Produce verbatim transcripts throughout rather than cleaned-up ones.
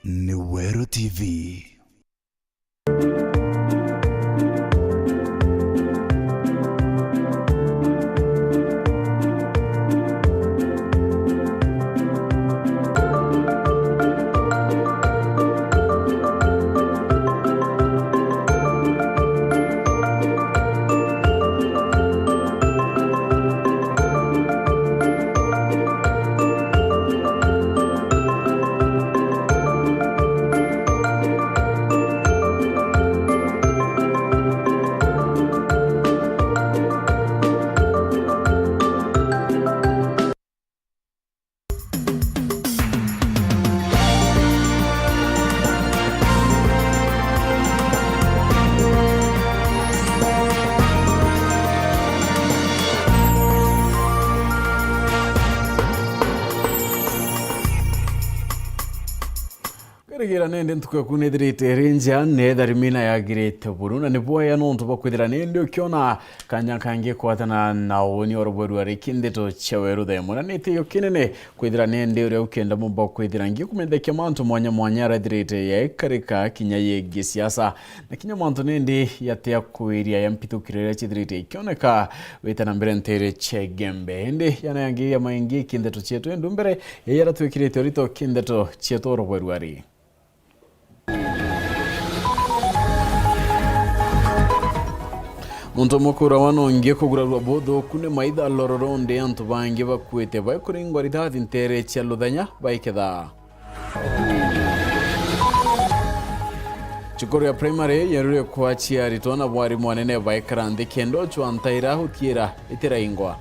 Ni Weru T V. Kwirigira nindi ntuku yaku nithirite iri nja, neetha rimina yagirite buru, na ni bwega nontu bwa kwithira nindi ukiona kanya kangi kwatana na uuni o rubweru ari kindeto cia weru themu. Na ni gitio kinene kwithira nindi uria ukenda mumba kwithira ngikumenthekia mantu mwanya mwanya arathirite yaikarika kinya yegi siasa. Na kinya mantu nindi yatia kwiria ya mpithukiro iria cithirite ikioneka wita na mbere ntere cia Igembe. Indi yanayangiria maingi kindeto cietu indu mbere ya yaratwikirite urito kindeto cietu o rubweru ari. Muntu mukura wa nongi kugurarua buthuku ni maitha lororo ndi antu bangi bakuite baikuringwa rithathi ntere cia luthenya baiketha. Cukuru ya primary yerure kwachia aritwa na bwarimu anene baikara nthi kenda uchwa ntaira utiira itiraingwa.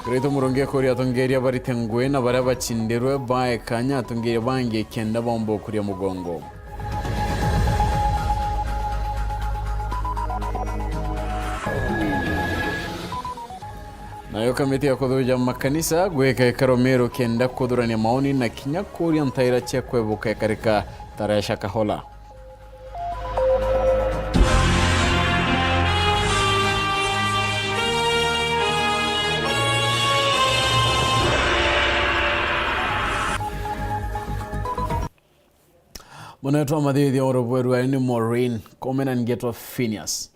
Kristo Murungi akuria atongeria barite ngui na baria bacindirwe bae kanya atongeria bangi kenda bomba ukuria mugongo. Nayo kamiti ya kuthuja makanisa gwika ikaro Meru kenda kuthurania maoni na kinya kuria ntaira cia kwebuka ikarika tareca kahola. Munetwa mathithia urubweru ayo ni Maureen Komen na ningetwa Phineas.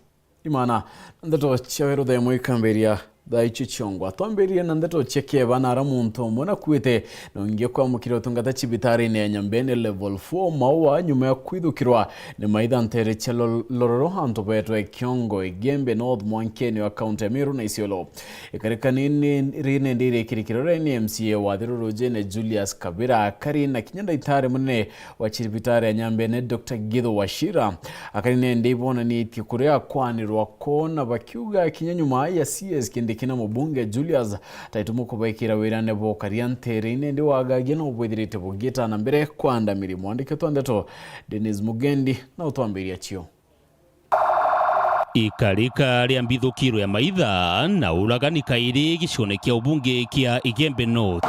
Imana, ndeto cia weru themu ikambiria thaa icio ciongwa. Twambirie na ndeto cia kieba na ara muntu umwe nakuite na ungi kwamukira utungata cibitarine ya Nyambene level four Maua nyuma ya kwithukirwa ni maitha ntere cia lo-, lororo antu betwe Kiongo, Igembe North, Mwankeni wa kaunti ya Meru na Isiolo. Ikarika ni, ni, ri nende irikirikiro ri ni M C A wa Thirurujene Julius Kabira akari na kinya ndaitari munene wa cibitari ya Nyambene Doctor Githu Wachira akari nende ibonanitie kuria kwanirwa kwona bakiuga kinya nyuma ya C S Kindiki na mubunge Julius Taitumu kubaikira wirane bwa ukaria ntere nende wagagia no bwithirite bugita na mbere kwandamiria. Mwandiki twa ndeto Dennis Mugendi na utwambiria cio. Ikarika ria mbithukiro ya maitha na uragani kairi gicione kia ubunge kia Igembe North.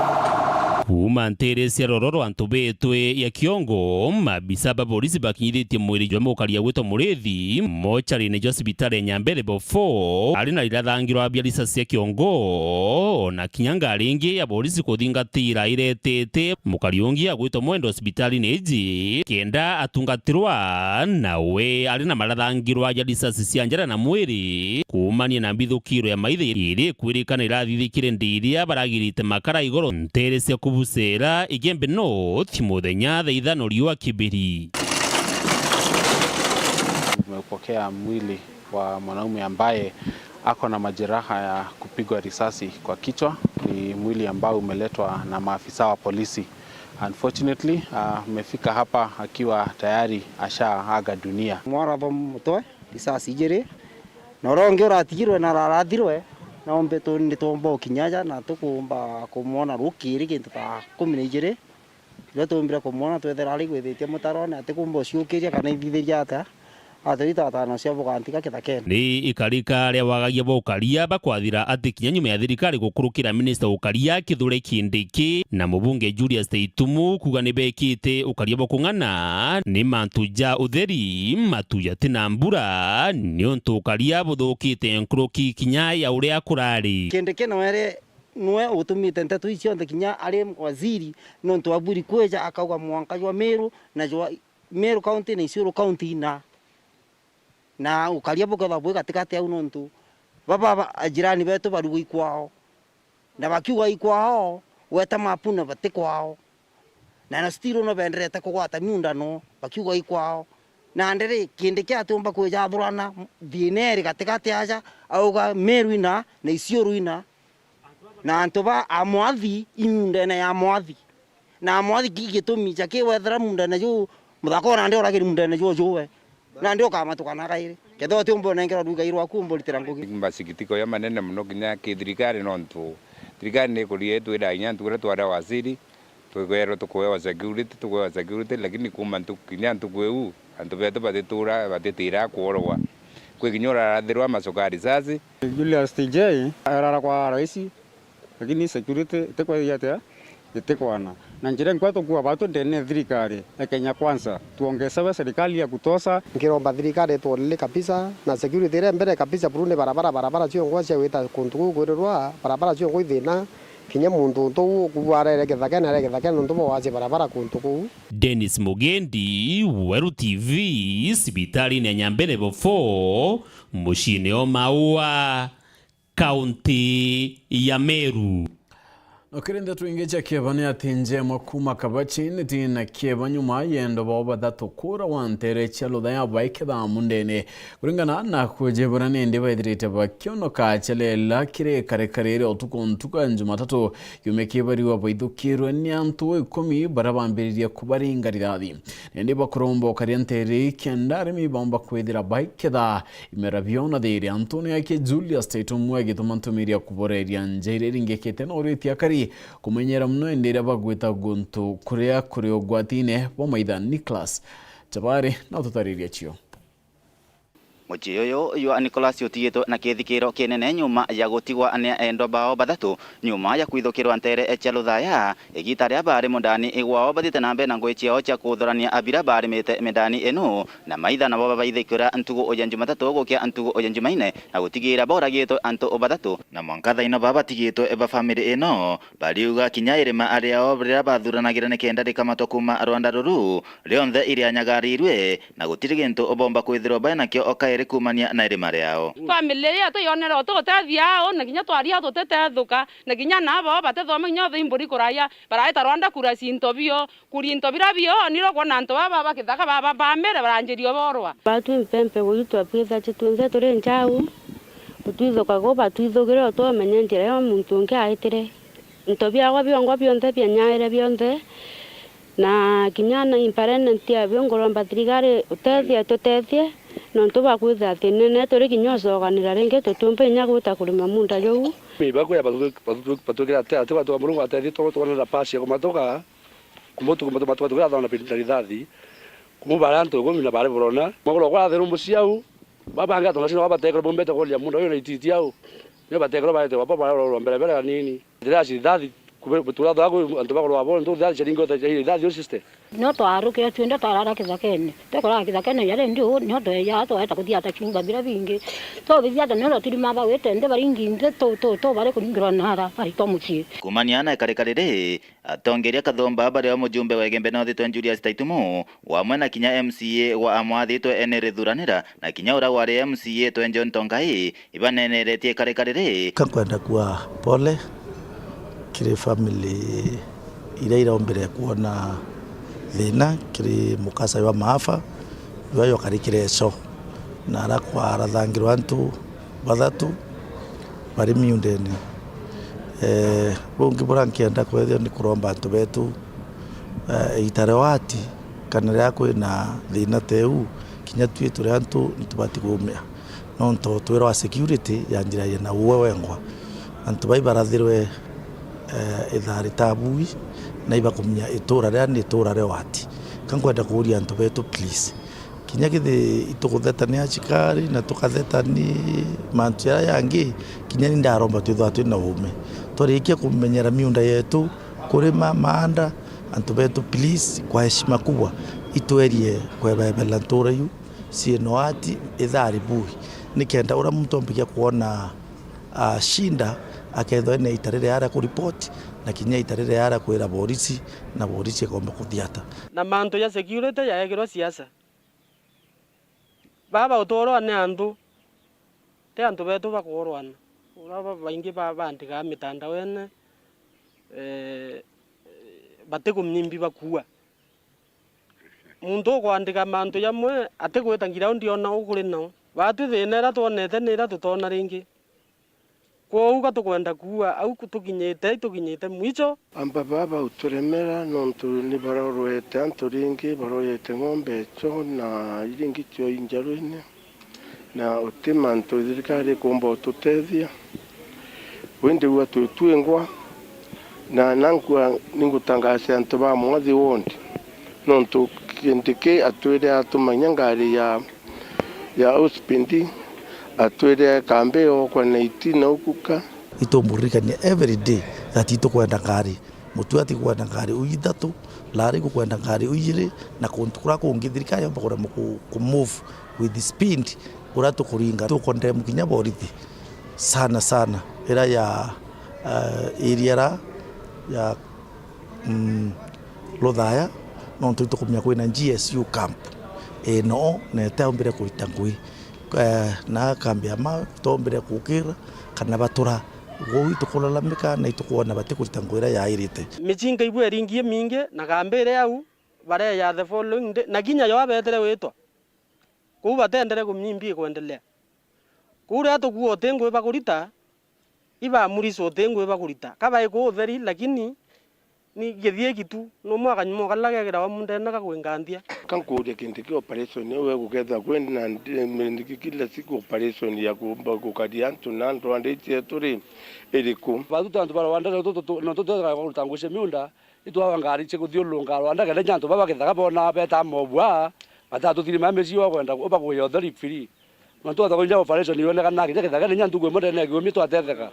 Kuuma ntere cia rororo antu betwe ya Kiongo, mabisa ba borisi bakinyithitie mwiri jwa mukari ya gwitwa Murithi, mocarine jwa cibitari ya Nyambere level four, ari na rirathangirwa bia risasi cia kiongo, ona kinya ngari ingi ya borisi kuthingatira iretete mukari ungi agwitwa Mwendo cibitarine iji kenda atungatirwa, na we ari na marathangirwa ja risasi cia njara na mwiri kuumania na mbithukiro ya maitha iri ikwirikana irathithikire ndi iria baragirite makara igoro ntere cia Kubucera Igembe North muthenya thaa ithano riua kibiri. Tumepokea mwili wa mwanaume ambaye ako na majeraha ya kupigwa risasi kwa kichwa. Ni mwili ambao umeletwa na maafisa wa polisi. Unfortunately, ah, amefika hapa akiwa tayari ashaaga dunia. Mwaratho mutwe, risasi ijiri, na uria ungi uratigirwe na ararathirwe, na umbe tu-, ni twomba ukinya aja na tukumba kumwona rukiri kintu ta kumi na ijiri. Riria twaumbire kumwona, twethira ari gwithitie mutarone, atikumba uciukiria kana ithithiria atia, atwita atano cia bugantiga kithakene. Ni ikarika ria wagagia bwa ukaria bakwathira ati kinya nyuma ya thirikari gukurukira minista ukaria Kithure Kindiki na mubunge Julius Teitumu kuuga ni bekite ukaria bwa kung'ana, ni mantu ja utheri, matu jati na mbura, niuntu ukaria buthukite nkuruki kinya ya uria kurari. Kindiki no ere Nwe utumite nteto ici cionthe kinya ari waziri, nontu aburi kwija akauga mwanka jwa Meru na jwa Meru County na Isiolo County ina. Na ukaria bukethwa bwi gatigati au nontu baba ba-, ajirani betu barigwa ikwao. Na bakiuga ikwao, weta mapu na bati kwao. Na, na still no benderete kugwata miunda no, bakiuga ikwao. Nandi ri, kindi kia atiumba kwija athurana, thiina iri gatigati aja, auga Meru ina na Isiolo ina. Na antu ba a mwathi, i miundene ya mwathi. Na mwathi ki gitumi ja ki wethira muundene juu, muthaka o nandi uragiri muundene juu juwe. Nandi ukamatukana kairi. Kethira utiumba unengerwa rugai rwaku umburitira ngugi. Masikitiko ya manene muno kinya ki thirikari, nontu thirikari ni ikuria itwira inya ntuku iria twari waziri, tukwerwa tukuewa security, tukuewa security, lakini kuma ntuku, kinya ntuku iu, antu betu batitura, batitira kworwa. Kwi kinya urarathirwa macuka risasi. Julius T J arara kwa raisi, lakini security itikwethia atia? Itikwana. Na njira inkwa tukua batu ndene ya thirikari ya Kenya Kwanza, tuongesewe serikali ya kutosha. Nkiromba thirikari itwonere kabisa, na security iria mbere kabisa, buru ni barabara, barabara cionkwa cia gwita kuntu kuu kwirirwa, barabara cionkwa ithina, kinya muntu untu uu ukubu arere githakene, are githakene nontu bwa wacia barabara kuntu kuu. Dennis Mugendi, Weru T V, cibitari-ini ya Nyambe Level four, muciini o Maua, kaunti ya Meru. Na kiri ndeto ingi cia kieba ni ati njemwa kuuma Kabachi niti na kieba nyuma yendo bao bathatu kuura wa ntere cia Luthaya baiketha mundene. Kuringana na kujibura nindi baithirite bakionoka chalela kiri karikari ria utuku ntuku ya Jumatatu, kiumia kibariwa baithukirwe ni antu ikumi baria bambiririe kubaringa rithathi. Nindi bakuromba ukaria nteri kenda arimi baumba kwithira baiketha imera biona thiri. Antoni yake Julius Taitumwe agituma ntumiria kuboreria nja iria iringikite na uritie akari kumenyera muno indi iria bagwita guntu kuria kuri ugwatine bwa maitha. Nicholas Chabari na ututariria cio. Mucii uyu jwa Nicholas utigitwe na kithikiro kinene nyuma ya gutigwa ni endwa bao bathatu nyuma ya kwithukirwa ntere cia Luthaya, igita ria bari mundani gwao bathiite na mbere na ngugi ciao cia kuthurania biria barimite mindani ino, na maitha nabo babaithikira ntugu ya Jumatatu gukia ntugu ya Jumaine, na gutigira boragitwe antu bathatu, na mwanka thaino baba batigitwe ba family ino, bariuga kinya irima riao riria bathuranagira nikenda rikamatwa kuuma rwanda ruru, rionthe irianyagarirwe, na gutiri gintu bomba kwithirwa bainakio o kairi kuumania na irima riao. Family yetu yonere ututethia au, na kinya twaria tutitethuka, na kinya nabo batithoma kinya uthe imburi kuraia, baraita rwanda kura cinto bio, kuri into biria bio, niro kwona antu baba ba kithaka baba bamire baranjiria borwa. Batwi mpempe guyu twabwitha chitunthe turi njau, gutwithuka gu batwithugire utwamenye njira iyo muntu ungi aitire. Into biakwa biongwa bionthe bianyaire bionthe, na kinya na impermanent yabio nguromba thirikari utethie, tutethie, nontu bwa kwithira thina ino turi kinya ucokanira ringi tutiumba inya gwita kurima munda juu. Mibaku ya batwikira ati, ati batwika Murungu atethie, twa-, twona nafasi ya kumatuka, kumatuka, kumatuka, kumatuka, thona pindi na rithathi, kuma baria antu ikumi na bari burona. Maguru kwa atheru muciau, babange atonga cina babatekero bumbete kuria munda uyu na ititi au. Nio batekero baete baba bararorwa mbere bere anini. Thira aci thathi, kube-, butura thaku, antu bakorwa abo, ntu thathi ciaringi ota ciairi thathi yo sister. No twarukire twende twarara kithakene. Twekora kithakene yari ndio, no tweya twaeta kuthia ta chumba bira bingi. Twabithia ta nero turima ba wete nde baringi nde to, to, to bare kuringirwa nara, bari to mucii. Kumania na ikarika riri, atongeria Kathumba bario mujumbe wa Igembe North twe Julius Taitumu, wamwe na kinya M C A wa amwathitwe ene rithuranira, na kinya uria wari M C A twe John Tongai, ibaneneretie ikarika riri. Ka nkwenda kua pole kiri family iria iraumbire kuona thina kiri mukasa jwa maafa jwa jwakarikire eso, na ara kwarathangirwa antu bathatu bari miundene. Eh, bungi buria nkienda kwethia ni kuromba antu betu, eh, igita ria wati kana riria kwina thina ta iu, kinya tui turi antu nitubati kuumia. Nontu twirwa security yanjiragia na uwe wengwa. Antu bai barathirwe, eh, ithaa ritabui, na ibakumenya itura riria ni itura ria wati. Ka nkwenda kuuria antu betu, please, kinya kithi itugutheta ni achikari na tukatheta ni mantu jaria jangi, kinya ni ndaromba twithwa twina uume. Twarikia kumenyera miunda yetu, kurima, maanda, antu betu, please, kwa heshima kubwa, itwerie kwebebela ntura iu. Ciĩ no ati ithaa ribui, nikenda uria muntu ombikia kwona, ah, shinda, Akethwa ena ita riria ara kuripoti, na kinya ita riria ara kwira borisi, na borisi ikomba kuthiata. Na mantu ja security yaekirwa siasa. Baba utuurwa ni antu, ti antu betu bakuurwana. Uria ba-, baingi ba-, baandikaa mitandaone, ee, batikumnyimbi bakuua. Muntu ukwandika mantu jamwe atigwita ngiraundi ona u kuri nao. Baatwi thiina iria twonete ni iria tutoona ringi. Kwou ga tukwenda kuua au ku-, tukinyite, tukinyite mwicho. Amba baba uturemera, nontu ni barorwete antu ringi, barorwete ng'ombe echo na iringi cio injaruine, na uti mantu thirikari ikumba ututethia. Windi ua twitwingwa, na nankua ningutangasia antu ba Mwathi wondi, nontu Kindiki atwire atumanya ngari ya ya Uspindi, atwire kambi yokwa na iti na ukuka. Itumburirikania every day that itukwenda ngari, mutu atikwenda ngari ui ithatu, lari igukwenda ngari ui ijiri, na kuntu kuria kungi thirikari yomba kuremwa ku, ku move with speed uria tukuringa, tukondemu kinya borithi sana sana ira ya, uh, area ra ya mm, Ruthaya, nontu itukumenya kwina G S U camp ino na itaumbire kurita ngui. Eh, na kambi ama itaumbire kukira kana batura. Kwou itukulalamika na itukwona batikurita ngui iria yairite. Micii nkaigua iringie mingi na kambi iri au, bareja the following day, na kinya yo abetere witwa. Kwou batendere kumnyimbi ikwendelea. Kwou riria tukuuga uti ngui bakurita, ibamuriswa uti ngui bakurita. Ka bai kuu utheri, lakini ni githii gitu. Numwe akanyuma karia gekiragwa mundene gakwiganthia. Ka nkuuria kintu ki operation iu igukethirwa kwina ndi-, ndi-, kila siku operation ya kuumba gukaria antu na antu andi cietu ri, iriku? Bathu ta antu ba Rwanda, no tu-, tu-, tu-, no tutethagirwa kuruta ngui cia miunda, itwawa ngari cia kuthiurunka Rwanda, kenda kinya antu baba kithaka boona beeta mobua, batatuthirima micii wa kwenda ubakuya utheri free. Mantu athakonya operation yonekana kinya kithaka, kinya ntuku imwe ndene ya kiumia twatetheka.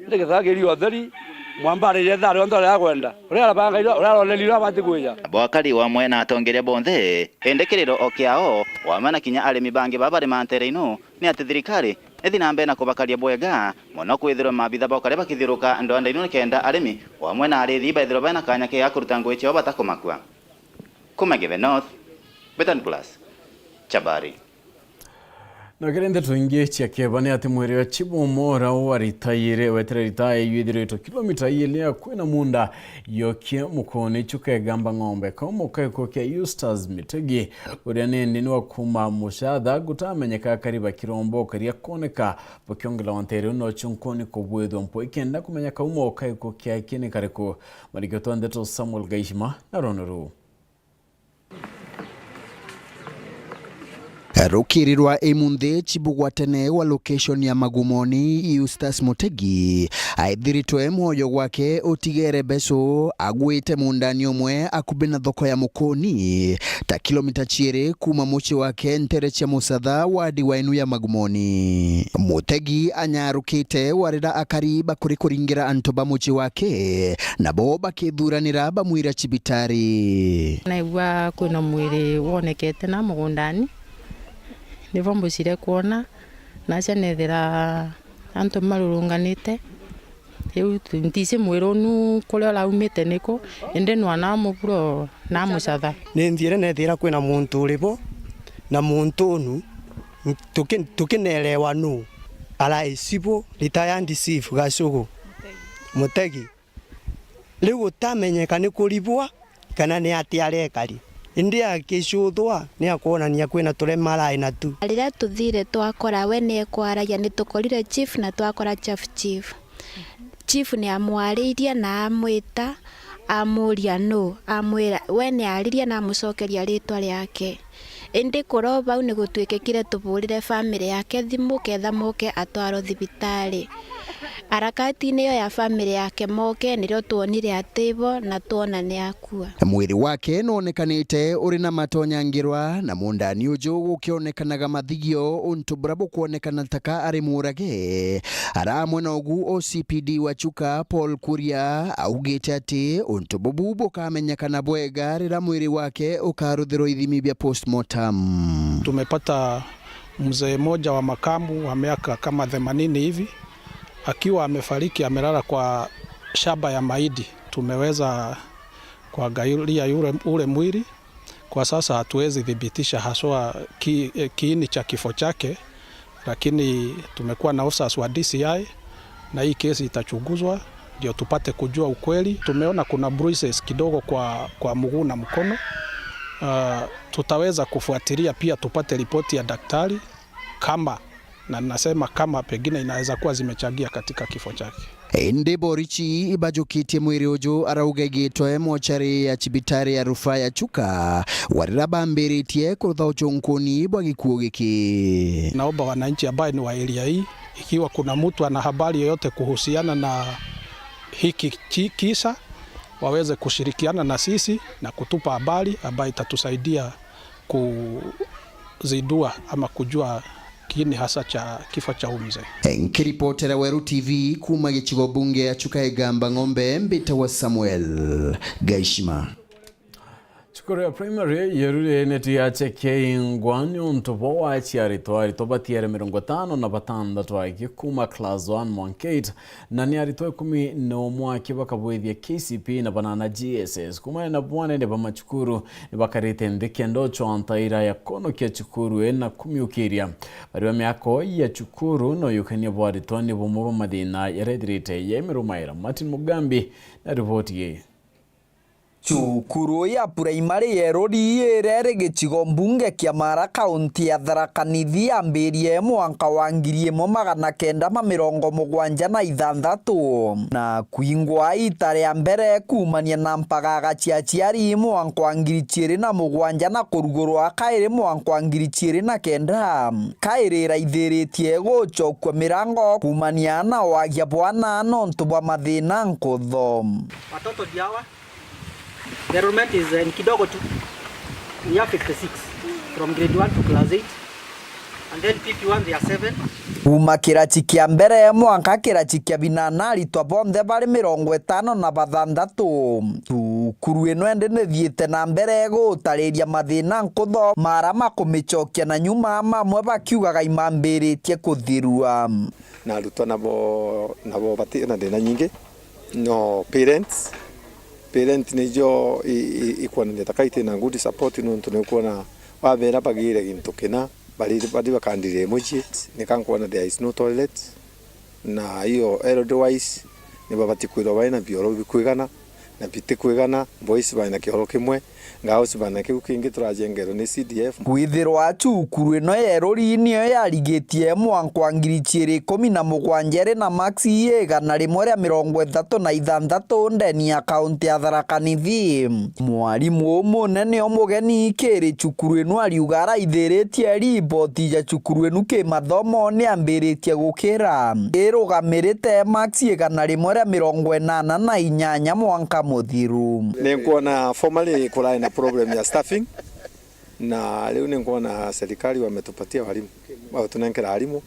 Ndi kithaka kiri utheri, mwamba ariria ithaa rionthe uria akwenda. Uria arabanga ira, uria aroneria uria abati kwija. Bo akari wamwe na atongeria bonthe, indi kiriro o kiao, wamwe na kinya arimi bangi baba bari mantere inu, ni ati thirikari ithi na mbere na kubakaria bwega mono, kwithirwa maabitha ba ukari bakithiuruka ndwanda inu nikenda arimi wamwe na arithi baithirwa bena kanya kega kuruta ngui ciao batakumakua. Kuma Githe North, Betan Plus, Chabari. Na kiri ndeto ingi cia kieba ni ati mwiri wa Chibu Mora wa ritayiri wetire ritaya iyithiritwe kilomita ili akui na munda yokie Mukoni chuka igamba ng'ombe. Kaumo kaikuo kia Eustace Mitegi, uria nindi ni wa kuma Mucatha, gutamenyeka akari ba Kirombo karia koneka bakiongela wa ntere uno chunkoni kubwithwa mpwe ikenda kumenya kaumo kaikuo kiaki ni kariku. Marigitwa ndeto Samuel Gaishima na rono ruu. Rukiri rwa imunthi, chibu gwa tene wa location ya Magumoni, Eustace Mutegi, aithiritwe mwoyo gwake utigere beso, agwite mundani umwe akubi na thoko ya Mukoni, ta kilomita chiiri kuma mucii wake ntere cia Mucatha, wadi wa inu ya Magumoni. Mutegi anyarukite warira akari bakuri kuringira antu ba mucii wake, nabo bakithuranira bamwira cibitari. Naigua kwina mwiri wonekete na mugundani, nibo mbucire kwona, nacia nethira antu marurunganite. Riu tu-, ntisi mwiri unu kuria uraumite niku, indi nwana muburo na mucatha. Ninthiire neethira kwina muntu uri bo, na muntu unu tuki-, tukinerewa nu, araicibu retired chief Gacugu Mutegi. Riu gutamenyeka ni kuribwa kana ni atia arekari, indi akicuthwa ni akwonania kwina turema arai natu. Riria tuthiire twakora we ni ekwaragia, ni tukorire chief na twakora chief chief. Chief ni amwariirie na amwita, amuuria nu, amwira, we ni aaririe na amucokeria riitwa riake. Indi kuro bau ni gutwikikire tubuurire family yake thimu, ketha moke atwarwe thibitari. Harakati-ini iyo ya family yake moke, nirio twonire ati bo na twona ni akua. Mwiri wake noonekanite uri na matonyangirwa, na mundani uju gukionekanaga mathigio untu buria bukwonekana taka ari muurage. Ara amwe na ugu, O C P D wa Chuka, Paul Kuria, augite ati untu bubu bukamenyekana bwega riria mwiri wake ukaruthirwa ithimi bia postmortem. Tumepata mzee mmoja wa makamu wa miaka kama themanini hivi, Akiwa amefariki, amelala kwa shamba ya mahindi. Tumeweza kuangalia yule, ule mwili. Kwa sasa hatuwezi thibitisha haswa ki-, eh, kiini cha kifo chake, lakini tumekuwa na officers wa D C I na hii kesi itachunguzwa ndio tupate kujua ukweli. Tumeona kuna bruises kidogo kwa, kwa mguu na mkono. Ah, tutaweza kufuatilia pia tupate ripoti ya daktari kama, na nasema kama, pengine inaweza kuwa zimechangia katika kifo chake. Indi borichi ibajukitie mwiri uju arauga igitwe mochari ya cibitari ya rufaa ya Chuka, warira bambiritie kurutha uchunkuni bwa gikuo giki. Naomba wananchi ambaye ni wa area hii, ikiwa kuna mtu ana habari yoyote kuhusiana na hiki chi-, kisa, waweze kushirikiana na sisi na kutupa habari ambayo itatusaidia kuzindua ama kujua kiini hasa cha kifo cha huyu mzee. Nkiripotera Weru T V kuuma gicigo bunge ya Chuka Igamba Ng'ombe, mbitagwa Samuel Gaishima. Cukuru ya primary ya Ruri neti ya cheke ingwa ni untu bwa wachi aritwa, aritwa batiere mirongo itano na batandatu aki kuma class one mwanka eight, na ni aritwa ikumi na umwe aki bakabwithia K C P na banana G S S. Kumana na bwanene ba macukuru ni bakarite nthi kenda uchwa ntaira ya konokia cukuru ii na kumiukiria. Bari ba miako ya cukuru na uyukania bwa aritwa ni bumwe bwa mathina yarethirite yaimerumaira. Martin Mugambi na riboti ii. Cukuru ya primary ya Erori iria iri gicigo mbunge kia Mara, kaunti ya Tharaka Nithi, yambirie mwanka wa ngiri imwe magana kenda ma mirongo mugwanja na ithanthatu, na kwingwa ita ria mbere kuumania na mpagaga cia aciari mwanka wa ngiri ciiri na mugwanja na kurugurwa kairi mwanka wa ngiri ciiri na kenda, kairi iraithiritie gucokua mirango kuumania na wagia bwana nontu bwa mathina nkutho. Watoto ndio hawa. The enrollment is, uh, ni kidogo tu. We have fifty-six from grade one to class eight. And then P P one, there are seven. Kuuma kirachi kia mbere mwanka kirachi kia binana, aritwa bonthe bari mirongo itano na bathanthatu. Cukuru ino indi nithiite na mbere gutariria mathina nkutho mara makumicokia na nyuma, mamwe bakiugaga imambiritie kuthirua. Na arutwa nabo, nabo bati na thina nyingi. No parents, parent nijo i-, i-, ikwonania ta ka iti na good support, nontu ni ukwona wabera bagire gintu kina, bari, bari bakandire mucii, ni ka nkwona there is no toilet, na iyo health wise, ni babati kwithirwa bari na bioro bikwigana, na biti kwigana, boys bari na kioro kimwe, Ngausi bana kiu kingi turajengerwe ni C D F. Kwithirwa cukuru ino ya Erori niyo yarigitie mwanka wa ngiri ciiri ikumi na mugwanja iri na maksi igana rimwe ria mirongo ithatu na ithanthatu ndeni ya kaunti ya Tharaka Nithi. Mwarimu umunene umugeni kiri cukuru ino ariuga araithiritie riboti ja cukuru ino kimathomo ni ambiritie gukira irugamirite maksi igana rimwe ria mirongo inana na inyanya mwanka muthiru. Ni nkuona formerly kurari na problem ya staffing, na riu ni nkuona serikali wametupatia walimu, wagutunenkera arimu,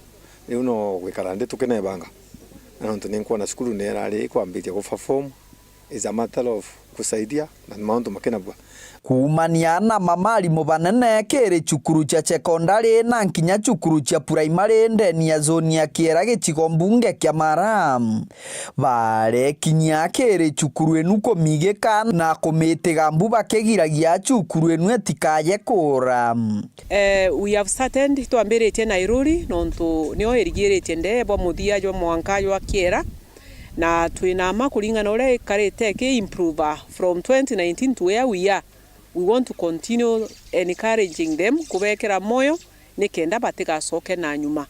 riu no gwikara nthi tukinebanga, na nontu ni nkuona cukuru ni irari ikwambiria guperform, is a matter of kusaidia na mauntu makinabua. Kuumania na mamarimu banene kiri cukuru cia sekondari na nkinya cukuru cia puraimari ndeni ya zoni ya Kiera gicigo mbunge kia Mara. Barekinyia kiri cukuru inu kumigika na kumitiga mbu bakigiragia cukuru inu itikaye kuura. Eh, we have started, twambiritie na Erori, nontu nio irigiritie ndee bwa muthia jwa mwanka jwa Kiera, na twina mma kuringana uria ikarite iki improve from twenty nineteen to where we are. We want to continue encouraging them, kubekera moyo, nikenda batigacoke na nyuma.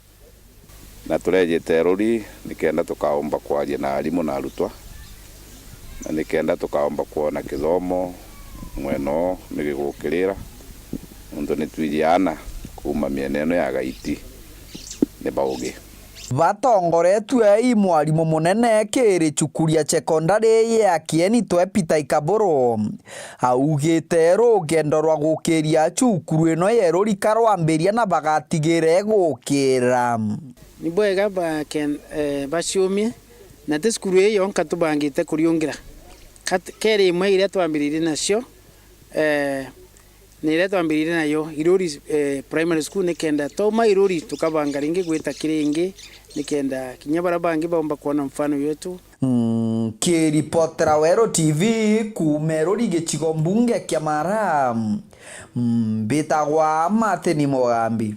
Na turejite Erori nikenda tukaomba kwaria na arimu na arutwa, na nikenda tukaomba kwona kithomo mwena oo ni gigukirira, nontu ni twiji aana kuuma miena ino ya Gaiti ni baugi. Batongoretue i mwarimu munene kiri cukuru ya sekondari ya Kieni twe Peter Ikaburu. Augite rugendo rwa gukiria cukuru ino ya Erori karwambiria na bagatigire gukira. Ni bwega ba-, ken-, eh, baciumie, na ti cukuru ii yonka tubangite kuriungira. Kat-, keri imwe iria twambiririe nacio, eh, Na iria twambiririe nayo Iruri, eh, Primary School, nikenda twauma Iruri tukabanga ringi gwita kiri ingi, nikenda kinya baria bangi baumba kwona mfano wetu. Nkiripotera Weru T V kuuma Iruri gicigo mbunge kia Mara, mbitagwa Martin Mugambi.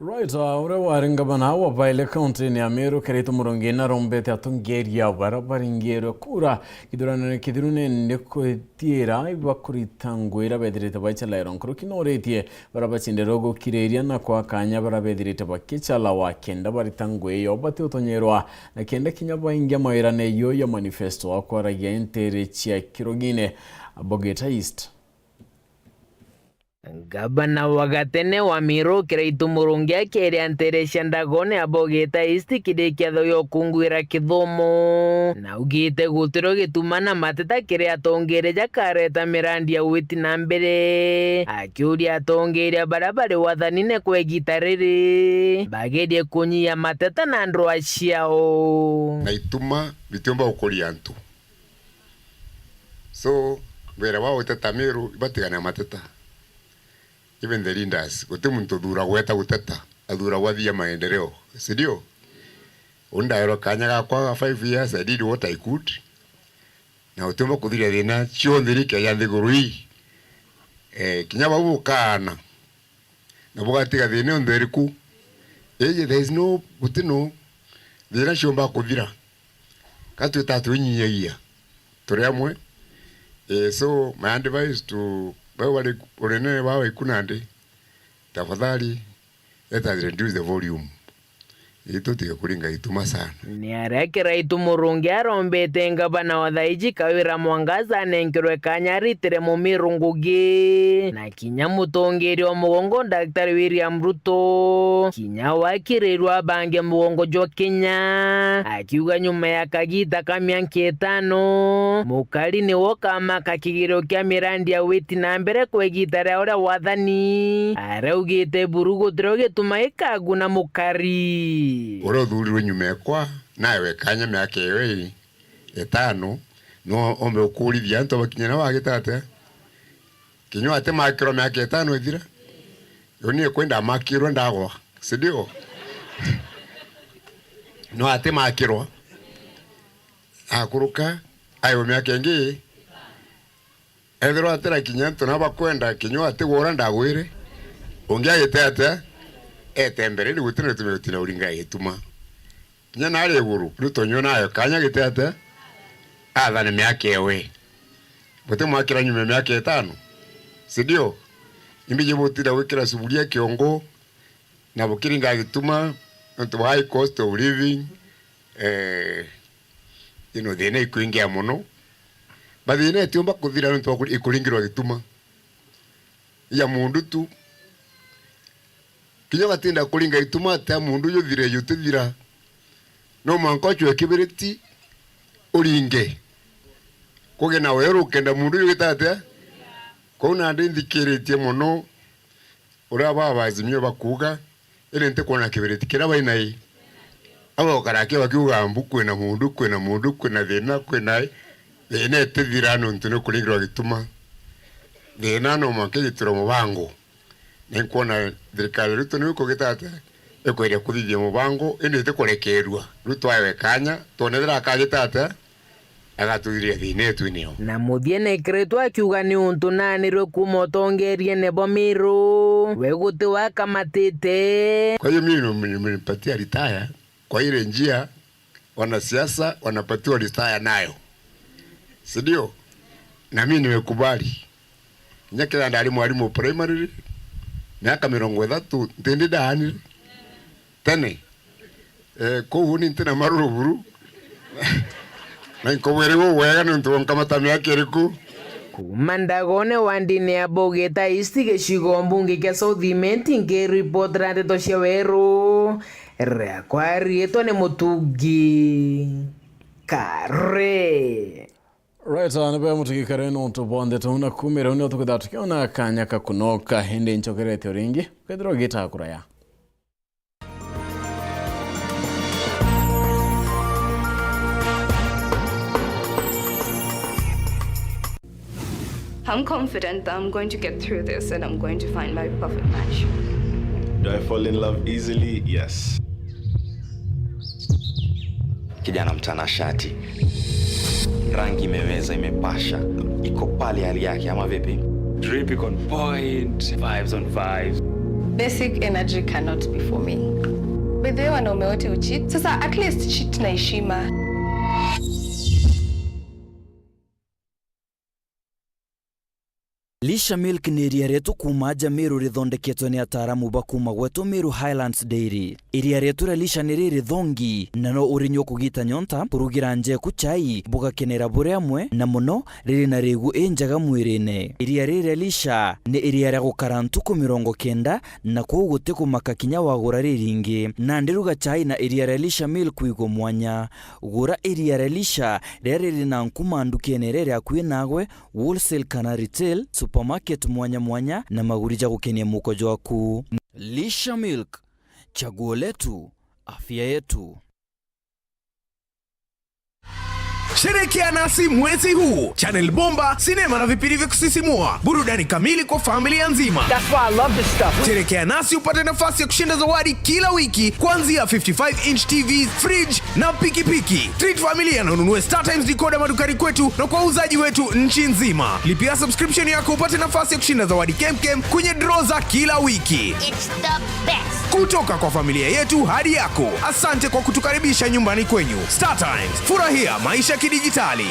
Right, uh, uria wari ngavana wa Valley County-ini ya Meru, Kiraitu Murungi, narombete atongeria baria baringirwe kura githurano-ini kithiru ni kwitiira ibakurita ngugi iria bethirite baicalairwa. Nkuruki nooritie baria bacindirwe gukiriria na kwa kanya baria bethirite bakicalawa kenda barita ngugi iyo bati utonyerwa na kenda kinya baingia mawirane iyo ya manifesto akwaragia ntere cia Kirugine, Bogeta East. Ngavana wa gatene wa Meru Kiraitu Murungi akiria ntere cia Ndagone ya Bogeta East kiri kiatho gia ukunguira kithomo, na augite gutirio gituma na mateta kiri atongeria jakareta mirandi ya witi na mbere, akiuria atongeria baria bari wathanine kwa igita riri bagerie kunyia mateta na ndwaa ciao. Na ituma bitiumba gukuria antu. So, wira wa uteta Meru ibatigane na mateta. Even the leaders, guti muntu uthuragwa eta guteta, athuragwa athia maendeleo, si ndio? Uni ndaerwa kanya gakwa ga five years, I did what I could. Na utiumba kuthiria thina cionthe iri Kenya nthiguru ii. Eh, kinya bau bukaana. Na bugatiga thina yonthe iriku? Iji, there is no, guti no thina ciumba kuthira. Ka twita tuinyiagia turi amwe. Eh, so my advice to bau bari unene baba iku nandi, tafadhali, let us reduce the volume. Ii tutige kuringa ituma sana. Ni aria Kiraitu Murungi arombete ngavana wa thaiji Kawira Mwangaza anenkerwe kanya aritire Mumiru ngugi, na kinya mutongeria wa mugongo Daktari William Ruto kinya wakirirwe abange mugongo jwa Kenya, akiuga nyuma ya kagita ka mianka itano, mukari niwe ukamaka kigirio kia mirandi ya witi na mbere kwa igita ria uria wathani. Araugite buru gutirio gituma gikaguna mukari. Uria uthurirwe nyuma ekwa, nawe kanya miaka iyo ii itano, no ombe ukurithia antu bakinye na bagita atia? Kinya atimakirwa miaka itano ithira. Yo ni kwenda amakirwe ndagwa, si ndio? No atimakirwa. Akuruka, ayo miaka ingi. Ethirwa atira kinya antu na bakwenda kinya atigwa uria ndagwire. Ungi agite atia? Ete mbere ni gutina gitumi gutina uringa gituma. Kinya nari iguru, Ruto nywe nayo kanya gite atia? Athane miaka ewe. Butimwakira nyuma ya miaka itano. Si ndio? Imbiji butinda gwikira suburia kiongo, na bukiringa gituma, nontu bwa high cost of living, eh, you know, thina ikwingia mono. Mathina itiumba kuthira nontu bwa kuri-, ikuringirwa gituma. Ya mundu tu. Kinya gatinda kuringa ituma atia mundu juthire jutithira. No mwanka ucwe kibiriti uringe. Kuge na weru ukenda mundu jugita atia? Kou nandi nthikiritie mono uria baba Azimio bakuuga, indi ntikwona kibiriti kiria bai nai. Abo ukarakia bakiuga mbu kwina mundu, kwina mundu, kwina thina, kwina thina itithira nontu ni kuringirwa gituma. Thina no mwanka igitirwa mubango. Na inkwona thirikari ya Ruto niyo ikugita atia? Ikweria kuthithia mubango, indi itikurekerua. Ruto aewe kanya, twone ethira akagita atia? Agatuthiria thina etu nio. Na muthia nekeretwe akiuga ni untu naanirwe kuuma utongeriene bwa Miru, we guti wakamatite. Kwa hiyo mimi nimenipatia retire kwa ile njia wanasiasa wanapatiwa retire nayo. Si ndio? Na mimi nimekubali. Kinya kiria ndari mwarimu primary, miaka mirongo ithatu, ntindi ndaanire tene. Eh, kou uni ntina maruru buru. Na nkobwire uu wega nontu bwa nkamata miaka iriku. Kuuma Ndagone wa ndini ya Bogeta East, gicigo mbunge kia South Imenti, nkiripotera ndeto cia weru, riakwa riitwa ni Mutungi Kare. Right, ah, nibe mutigikare nontu bwa ndeto na kumira, nio tukwithira tukiona kanya ka kunoka, indi ncokerete o ringi, ukethirwa ugitaa kuraya. I'm confident that I'm going to get through this and I'm going to find my perfect match. Do I fall in love easily? Yes. Kijana mtanashati. Rangi imeweza, imepasha. Iko pale hali yake, ama vipi? Drip iko on point, vibes on vibes. Basic energy cannot be for me. By the way, wanaume wote ucheat. Sasa at least cheat na heshima. Lisha Milk ni iria rietu kuuma aja Meru rithondeketwe ni ataaramu ba kuuma gwetu Meru Highlands Dairy. Iria rietu ria Lisha ni riri thongi, na no urinyua kugita nyonta, kurugira njeku chai, bugakenera buri amwe, na mono riri na rigu injega mwirine. Iria riri ria Lisha ni iria ria gukara ntuku mirongo kenda, na kwou guti kumaka kinya wagura riringi. Nandi ruga chai na iria ria Lisha Milk wigwe mwanya. Gura iria ria Lisha riria riri na nkuma ndukene iria iri akui nagwe, wholesale kana retail, supermarket mwanya mwanya, na maguri ja gukenia muko jwaku. Lisha Milk, chaguo letu, afya yetu. Sherekea nasi mwezi huu. Channel bomba, sinema na vipindi vya kusisimua. Burudani kamili kwa familia nzima. That's why I love this stuff. Sherekea nasi upate nafasi ya kushinda zawadi kila wiki, kuanzia fifty-five inch T V, fridge na pikipiki. Treat familia na ununue StarTimes decoder madukani kwetu na kwa wauzaji wetu nchi nzima. Lipia subscription yako upate nafasi ya kushinda zawadi kemkem kwenye draw za kila wiki. It's the best. Kutoka kwa familia yetu hadi yako, asante kwa kutukaribisha nyumbani kwenyu. StarTimes, furahia maisha kidijitali.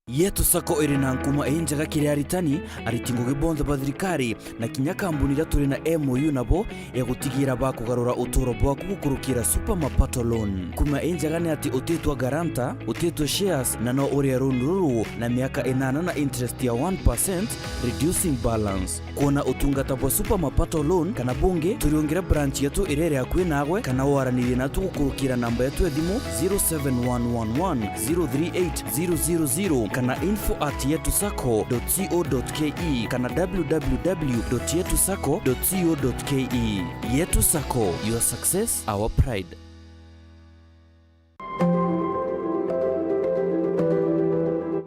Yetu Sacco iri na nkuma injega kiri aritani, ariti ngugi bonthe ba thirikari, na kinya kambuni iria turi na M O U nabo ya gutigira bakugarura uturo bwaku gukurukira Super Mapato Loan. Nkuma injega ni ati utitwa guarantor, utitwa shares, na no urie loan ruru na miaka inana na interest ya one percent, reducing balance. Kwona utungata bwa Super Mapato Loan kana bungi, turiungire branch yetu iria iri akui nagwe, kana waranirie natu gukurukira namba yetu ya thimu zero seven one one one zero three eight zero zero zero kana info at yetu sacco dot co dot ke kana w w w dot yetu sacco dot co dot ke. Yetu Sacco, your success, our pride.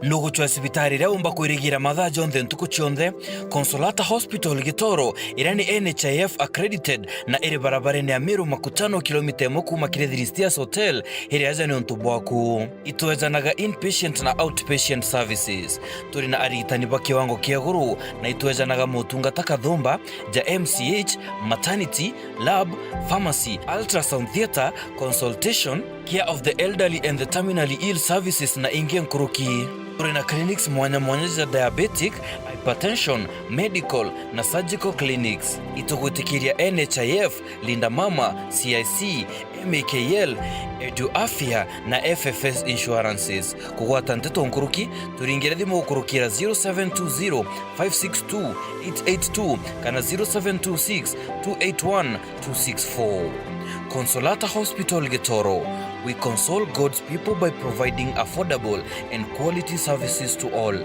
Nugucwa cibitari iria umba kwirigira mathaa jonthe ntuku cionthe? Consolata Hospital Gitoro, iria ni N H I F accredited na iri barabarene ya Meru Makutano, kilomita imwe kuuma kiri Three Steers Hotel, iri aja ni untu bwaku. Itwejanaga inpatient na outpatient services. Turi na arigitani ba kiwango kia iguru na itwejanaga motungata kathumba ja M C H, maternity, lab, pharmacy, ultrasound theatre, consultation, care of the elderly and the terminally ill services na ingi nkuruki. Turi na clinics mwanya mwanya ja diabetic, hypertension, medical na surgical clinics. Itugwitikiria N H I F, Linda Mama, C I C, M A K L, Edu Afya na F F S Insurances. Kugwata nteto nkuruki, turingire thimu gukurukira zero seven two zero five six two eight eight two kana zero seven two six two eight one two six four. Consolata Hospital Gitoro. We console God's people by providing affordable and quality services to all.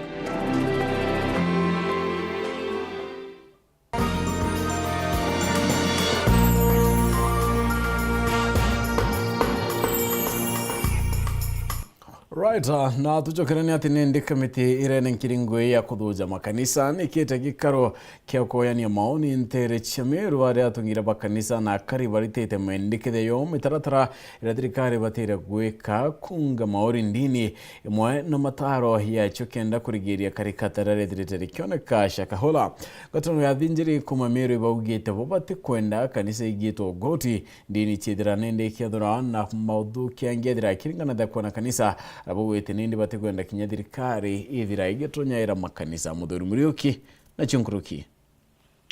Right, uh, na tucokereni ati ni ndi kamiti irene nkiri ngui ya kuthuja makanisa nikite gikaro kia kuoyania maoni ntere cia Meru aria atungire ba kanisa na akari baritite mendikithio yo mitaratara iria thirikari batire gwika kunga mauri ndini imwe na mataro yacio kenda kurigiria karikatara rithirite rikioneka Shakahola. Ngwataniro ya athinjiri kuma Meru ibaugite bo batikwenda kanisa igitwo goti ndini ciithira nindi ikiathura na mauthukia ngiethira ikiringanatha kuona kanisa, arabugwite nindi batikwenda kinya thirikari ithira igitunyaira makanisa. Muthuri Muriuki na ciunkuruki.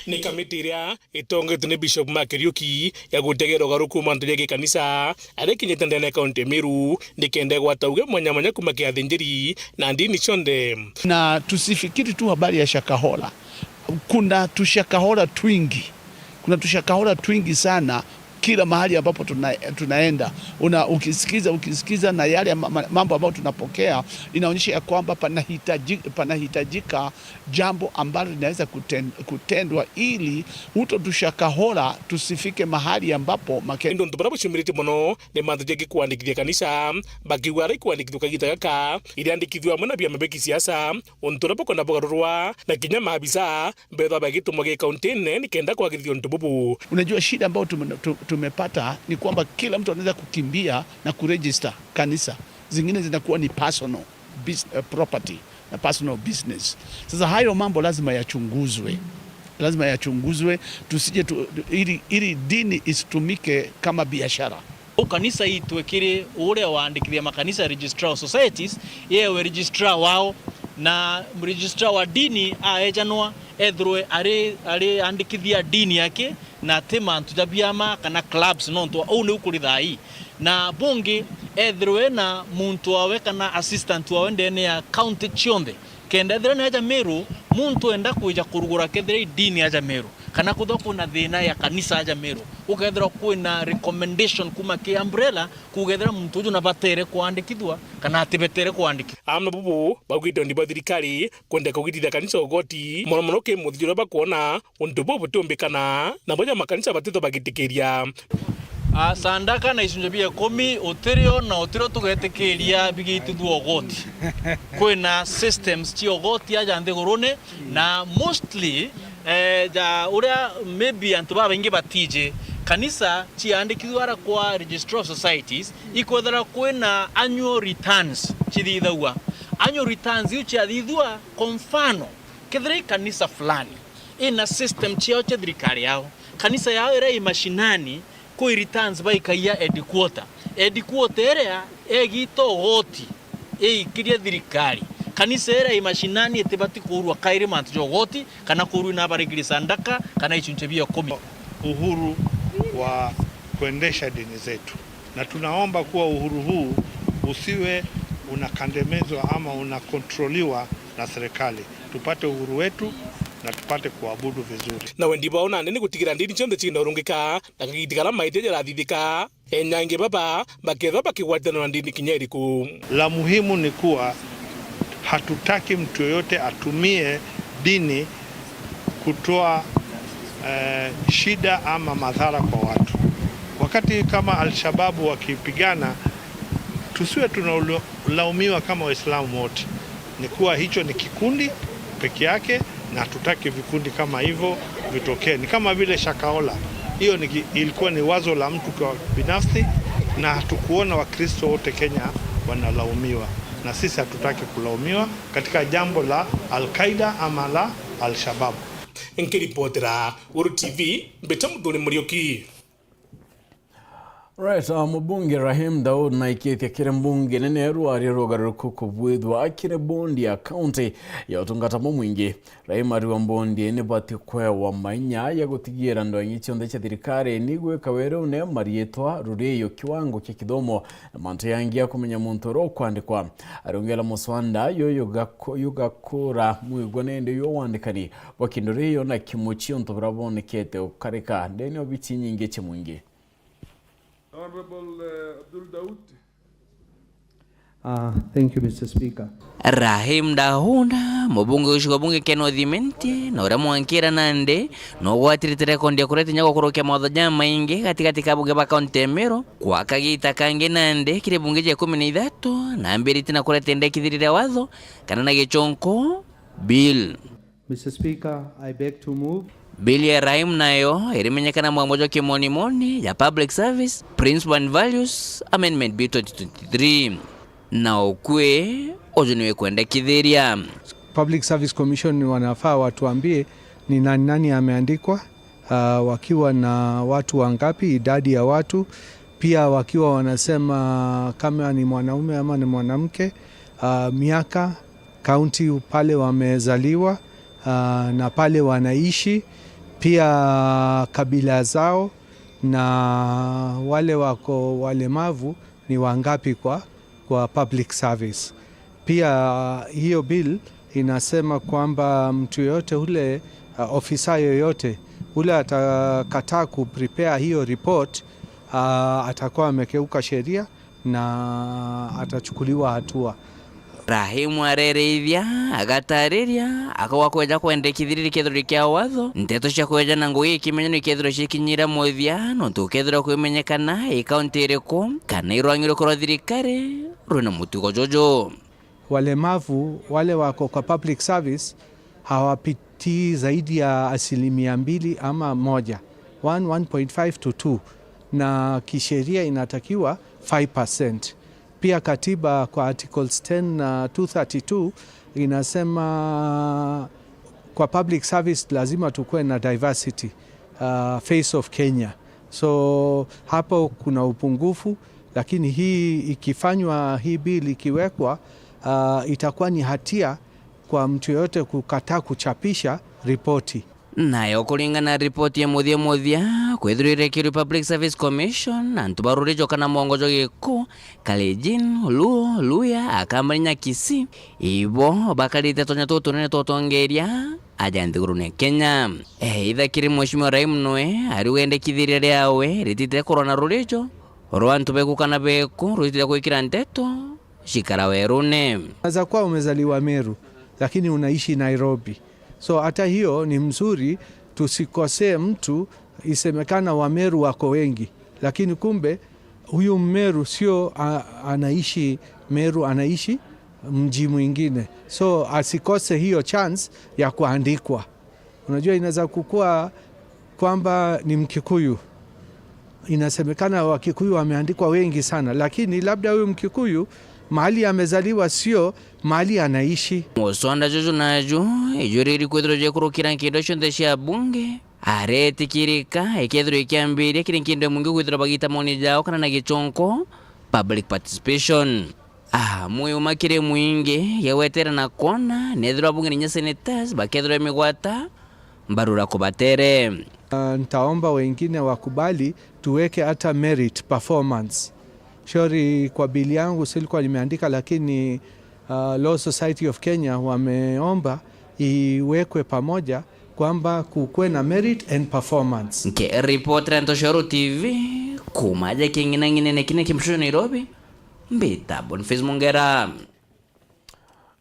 Ni kamiti iria itongetwe ni Bishop Mark Kariuki ya gutegera ugaruku mantu ja gikanisa aria ikinyite ndene ya kaunti ya Meru, nikenda igwata uge mwanya mwanya kuma kia athinjiri na ndini cionthe. Na tusifikiri tu habari ya Shakahola. Kuna tushakahola twingi. Kuna tushakahola twingi sana Kila mahali ambapo tuna-, tunaenda, una-, ukisikiza, ukisikiza na yale ma-, ma-, mambo ambayo tunapokea, inaonyesha ya kwamba panahitaji-, panahitajika jambo ambalo linaweza kuten-, kutendwa ili uto tushakahola tusifike mahali ambapo make- Indi untu buria buciumiritie mono ni mantu jengi kwandikithia kanisa, bakiuga aria ikwandikithua kagita gaka iriandikithua amwe na biama bia kisiasa, untu uria bukwenda bugarurwa, na kinya maabisa bethwa bagitumwa gi kaunti nene nikenda kwagirithia untu bubu. Unajua shida ambayo tume-, tu-, tumepata ni kwamba kila mtu anaweza kukimbia na kuregister kanisa, zingine zinakuwa ni personal bus-, eh, property na personal business. Sasa hayo mambo lazima yachunguzwe, lazima yachunguzwe, tusije tu, ili, ili dini isitumike kama biashara. Kanisa itwe kiri uria waandikithia makanisa, registrar of societies, yewe registrar wao, na registrar wa dini aejanwa ethirwe ari, ari andikithia dini yake, na ti mantu ja biama kana clubs, nontu uu niu kuri thaa ii. Na bungi, ethirwe na muntu wawe kana assistant wawe ndene ya county cionthe, kenda ethira ni aja Meru, muntu enda kwija kurugura kethira i dini aja Meru, kana kwithirwa kwina thina ya kanisa aja Meru, ukethirwa kwina recommendation kuma ki umbrella, kuuga ethira muntu uju nabatere kwandikithua kana atibetere kwandikithua. Amwe bubu baugite undi bwa thirikari kwenda kugitithia kanisa ugoti, mono mono ki muthithio uria bakwona untu buu butiumbikana, nabo ja makanisa batitwa bagitikiria. A, sandaka na icunjwa bia ikumi utirio na utirio tugetikiria bigitithua ugoti. Kwina systems cia ugoti aja nthigurune, na mostly, eh, ja uria maybe antu babaingi batiji, kanisa ciandikithua ara kwa registrar of societies, ikwethira kwina annual returns cithithagua. Annual returns iu ciathithua, kwa mfano, kethira i kanisa fulani ina system ciao cia thirikari yao, kanisa yao iria i mashinani, kwi returns baikagia headquarter. Headquarter iria egita ugoti iikirie thirikari. Kanisa iria i mashinani itibati kuurua kairi mantu ja ugoti kana kuurua inabarikiri sandaka kana icunjwa bia ikumi. Uhuru wa kuendesha dini zetu, na tunaomba kuwa uhuru huu usiwe unakandamizwa ama unakontroliwa na serikali. Tupate uhuru wetu na tupate kuabudu vizuri. Na wendi bwao nandi ni gutigira ndini cionthe ciina urungika na kagiti karia maitia jarathithika. Enyangi baba bakethwa bakigwatana na ndini kinya iriku. La muhimu ni kuwa hatutaki mtu yoyote atumie dini kutoa, eh, shida ama madhara kwa watu. Wakati kama Al-Shababu wakipigana, tusiwe tunalaumiwa kama Waislamu wote. Ni kuwa hicho ni kikundi peke yake, na hatutaki vikundi kama hivyo vitokee. Ni kama vile Shakahola, hiyo ni ki-, ilikuwa ni wazo la mtu kwa binafsi, na hatukuona Wakristo wote Kenya wanalaumiwa, na sisi hatutaki kulaumiwa katika jambo la Al-Qaeda ama la Al-Shabaab. Nkiripotera Guru T V, mbita Muthuri Muriuki. Right, uh, mubunge Rahim Daud naikitie kiri mbunge nene rwaria rugaruruku kubwithwa kiri bondi ya county ya utungata bumwingi. Rahim ariwa bondi nibati kwewa mainya ya gutigira ndonyi cionthe cia thirikari nigwika werune mariitwa, ruriyo, kiwango kia kithomo na mantu yangi ya kumenya muntu uria ukwandikwa. Ariongera muswanda yuyu yugaku-, yugakura mwigua nindi yu wandikani bwa kindu riyo na kimuchi untu buria bwonekete ukarika ndene obici nyingi cia mwingi. Honorable, eh, Abdul Daud. Ah, thank you, Mister Speaker. Rahim Daud, mubunge wa gicigo bunge kia North Imenti, na uria mwankira nandi, nugwatirite rekondi ya kureta inya gukurukia mawatho jamaingi gatigati ka bunge ba kaunti ya Meru, kwa kagita kangi nandi kiri bunge ja ikumi na ithatu, na ambiritie na kureta indekithiria ria watho, kana na gichonko, bill. Mister Speaker, I beg to move. Bill ya Rahim nayo irimenyekana mwambo jwa kimonimoni ya Public Service, Principle and Values Amendment Bill twenty twenty-three. Na ukwe, uju niwe kwendekithiria. Public Service Commission wanafaa watuambie ni nani nani ameandikwa, ah, wakiwa na watu wangapi, idadi ya watu, pia wakiwa wanasema kama ni mwanaume ama ni mwanamke, ah, miaka, kaunti pale wamezaliwa, ah, na pale wanaishi, pia kabila zao, na wale wako walemavu ni wangapi kwa, kwa public service. Pia hiyo bill inasema kwamba mtu yoyote ule, ah, ofisa yoyote Ule atakataa ku prepare hiyo report, ah, atakuwa amekeuka sheria na atachukuliwa hatua. Rahimu arereithia, agatariria, akauga kweja kwendekithiriria kethirwa kia watho, nteto cia kweja na ngugi ikimenyana ikethirwa cikinyira muthia, nontu ukethirwa kwimenyekana i kaunti iriku, kana irwang'i rukorwa thirikari rwina mutugo juju. Walemavu wale wako kwa public service hawapitii zaidi ya asilimia mbili ama moja, one, one point five to two, na kisheria inatakiwa five percent. Pia katiba kwa articles ten na two thirty-two inasema kwa public service lazima tukue na diversity, uh, face of Kenya. So hapo kuna upungufu, lakini hii ikifanywa, hii bill ikiwekwa, uh, itakuwa ni hatia kwa mtu yoyote kukataa kuchapisha ripoti. Nayo kuringana na ripoti ya muthia muthia, kwithirwa irekirwe Public Service Commission, antu ba ruriji kana mwongo jwa Gikuu, Kalenjin, Luo, Luhya, Akamani na Kisii, ibo bakarite tonya tutunene twa utongeria aja nthigurune ya Kenya. Either kiri Mheshimiwa Raim Noe, ari wendekithiria riawe ritite kurwa na rurijo rwa antu beku kana beku rwitite gwikira nteto cikara werune. Unaweza kuwa umezaliwa Meru, lakini unaishi Nairobi. So hata hiyo ni mzuri tusikosee mtu, isemekana Wameru wako wengi, lakini kumbe huyu Mmeru sio a-, anaishi Meru, anaishi mji mwingine. So asikose hiyo chance ya kuandikwa. Unajua, inaweza kukua kwamba ni Mkikuyu. Inasemekana Wakikuyu wameandikwa wengi sana, lakini labda huyu Mkikuyu mahali amezaliwa sio mahali anaishi. Musonda juju naju ijuriri kwithirwa jekurukira nkindo cionthe cia bunge, aretikirika ikethirwa ikiambiria kiri nkindo mwingi kwithirwa bagita maoni jao kana na gichonko, public participation. Ah, mwiuma kiri mwingi, gegwetera na kwona, nethirwa bunge ni nya senators, bakethirwa imigwata, mbarura kubatere. Ah, ntaomba wengine wakubali tuweke hata merit performance. Sorry, kwa bili yangu silikuwa nimeandika, lakini, ah, Law Society of Kenya wameomba iwekwe pamoja kwamba kukwe na merit and performance. Nke reporter Ntoshoro T V, kuma aja king'inang'inene kine kimshusho Nairobi, mbita Boniface Mongera.